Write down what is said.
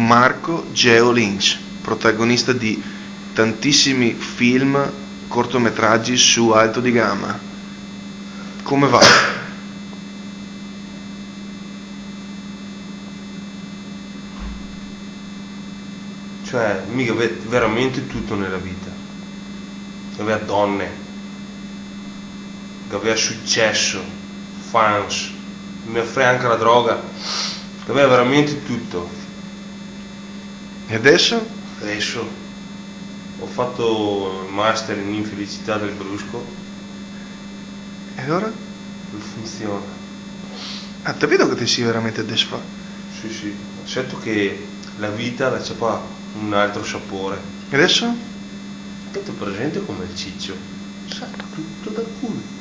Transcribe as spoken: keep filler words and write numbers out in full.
Marco Geo Lynch, protagonista di tantissimi film, cortometraggi su alto di gamma. Come va? Cioè, mi gavea veramente tuto nela vita. Gavea done, gavea suceso, fans, me ofrea anca la droga, gavea veramente tuto. E deso? Deso go fato el master in infelicità del brusco. E alora? No funsiona. Ah, te vedo che te si veramente desfà. Sì, sì. Seto che la vita la ciapa un altro sapore. E deso? Te te presente come el Ciccio? Sa tuto dal culo.